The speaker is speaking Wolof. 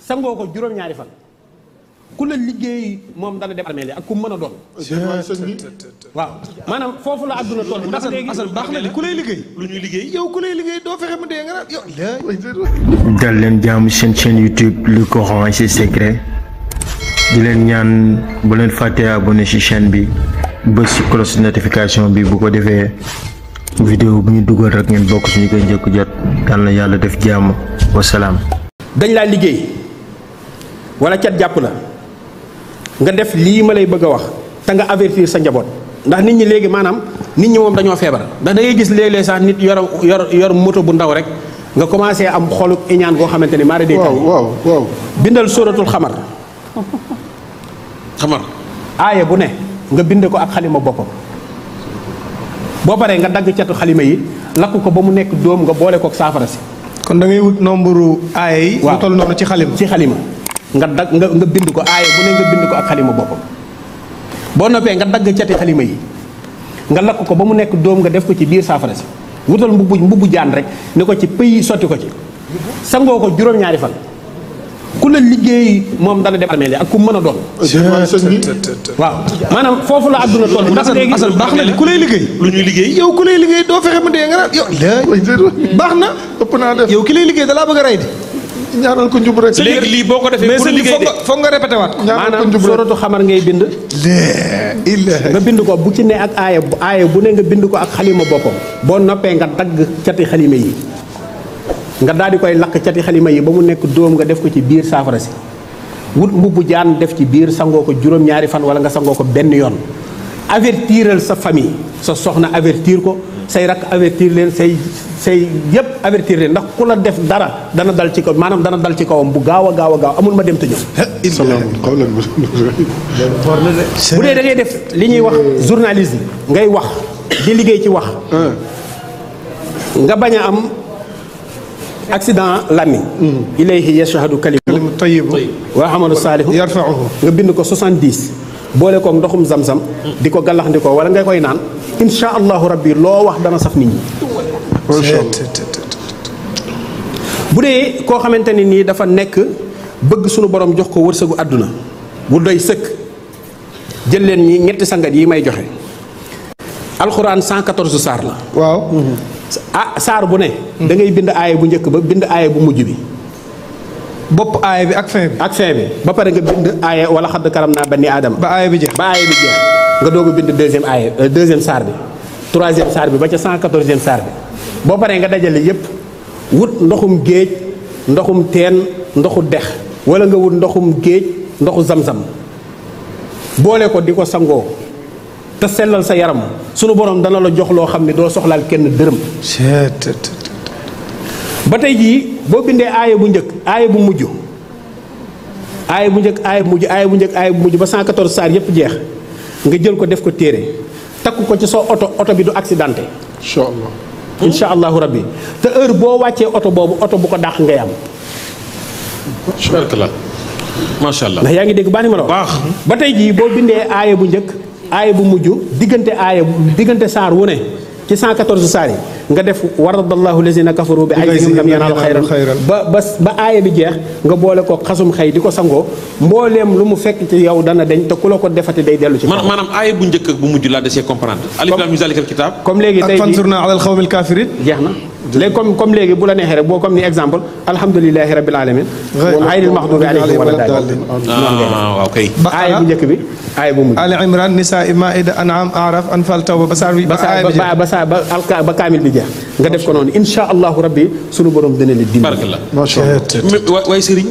sangoo ko juróom-ñaari fan ku la liggéey moom dana dem armée ak ku mën a doon. waaw maanaam foofu la àdduna toll. ndax léegi Assane baax na li ku lay liggéey. lu ñuy liggéey yow ku lay liggéey doo fexe mu dee nga naan yow. dal leen jaamu seen chaîne YouTube Le Coran et ses secrets di leen ñaan bu leen fàttee abonné ci chaîne bi bës ci cloche notification bi bu ko defee vidéo bu ñu dugal rek ngeen bokk suñu koy njëkk jot yal na yàlla def jàmm wasalaam. dañ laa liggéey wala cat jàpp la nga def lii ma lay bëgg a wax te nga avertir sa njaboot ndax nit ñi léegi maanaam nit ñi moom dañoo feebar ndax da ngay gis léeg-léeg sax nit yor moto bu ndaw rek nga commencé am xolu iñaan goo xamante ni maa day waaw bindal sóoratul xamar aaya bu ne nga bind ko ak xalima boppam boo paree nga dagg catu xalima yi lakk ko ba mu nekk dóom nga boole kook saafara si. kon da ngay wut nombre aaya yi. waaw mu toll noonu ci xalima. nga dagg nga bind ko aaya bu ne nga bind ko ak xalima boppam boo noppee nga dagg cati xalima yi nga lakk ko ba mu nekk dóom nga def ko ci biir saafara si wutal mbubbu jaan rek ni ko ci pëy sotti ko ci sangoo ko juróom-ñaari fan ku la liggéey moom dana dem armée ak ku mën a doon. waaw maanaam foofu la àdduna toll. ndax léegi Assane baax na li ku lay liggéey. lu ñuy liggéey yow ku lay liggéey doo fexe mu dee nga naan yow. baax na ëpp naa def yow ki lay liggéey dalaa bëgg a rey di. ñaanal ko njub rek. léegi lii boo ko defee pour liggéey de foog nga répété waat. maanaam sóoratu xamar ngay bind. nga bind ko bu ci ne ak aaya bu ne nga bind ko ak xalima boppam. boo noppee nga dagg cati xalima yi nga daal di koy lakk cati xalima yi ba mu nekk dóom nga def ko ci biir saafara si wut mbubbu jaan def ci biir sangoo ko juróom-ñaari fan wala nga sangoo ko benn yoon avertiral sa famille sa soxna avertir ko say rakk avertir leen say yëpp avertir leen ndax ku la def dara dana dal ci kaw maanaam dana dal ci kawam bu gaaw a gaaw amul ma dem te ñëw. bu dee da ngay def li ñuy wax journalisme ngay wax di liggéey ci wax nga bañ a am accident làmmiñ ilayhi yashhadu kalimu tayyibu wa amalu saalihu yarfa'uhu nga bind ko 70 boole koog ndoxum zam-zam di ko gallax ndi ko wala nga koy naan insha allahu rabbi loo wax dana saf nit ñi. bu dee koo xamante ne nii dafa nekk bëgg sunu borom jox ko wërsëgu àdduna bu doy sëkk jël leen ñi ñetti sangat yi may joxe alxuraan 114 saar la. waaw. saar bu ne da ngay bind aaya bu njëkk ba bind aaya bu mujj bi. bopp aaya bi ak fin bi. ba pare nga bind aaya wala xadd karam naa bani aadama ba aaya bi jeex. nga doog a bind deuxième saar bi troisième saar bi ba ca 114e saar bi boo paree nga dajale yépp wut ndoxum géej ndoxum teen ndoxu dex wala nga wut ndoxum géej ndoxu zam-zam boole ko di ko sangoo te sellal sa yaram sunu borom dana la jox loo xam ne doo soxlaal kenn dërëm. ba tey jii boo bindee aaya bu njëkk aaya bu mujj ba 114 saar yépp jeex nga jël ko def ko téere takk ko ci sa oto bi du accidenté. incha allahu rabbi te heure boo wàccee oto boobu oto bu ko dàq ngay am. macha allah ndax yaa ngi dégg baax ni ma la wax. ba tey jii boo bindee aaya bu njëkk aaya bu mujj diggante saar wu ne ci 114 saar yi nga def waradallahu lazina kafaru bi aydihim lam yanaalu xayran ba aaya bi jeex nga boole ko xasum xëy di ko sangoo mbooleem lu mu fekk ci yow dana deñ te ku la ko defati day dellu ci. maanaam aaya bu njëkk ak bu mujj laa desee comprendre. alif lam mim zalikal kitaab. comme léegi tey fansurna alal xawmil kaafiriin jeex na. léegi comme léegi bu la neexee rek boo comme ni exemple alhamdulilahi rabbil alamin xayril maxdubi alayhim wala daalliin. waaw kay. aaya bu njëkk bi aaya bu mujj. Ali Imran Nisaa Maïda An'am Araf Anfal Tawba ba saar bi ba kaamil bi jeex nga def ko noonu insha allahu rabbi sunu borom dana la dimbali. barkallah. Waay Sëriñ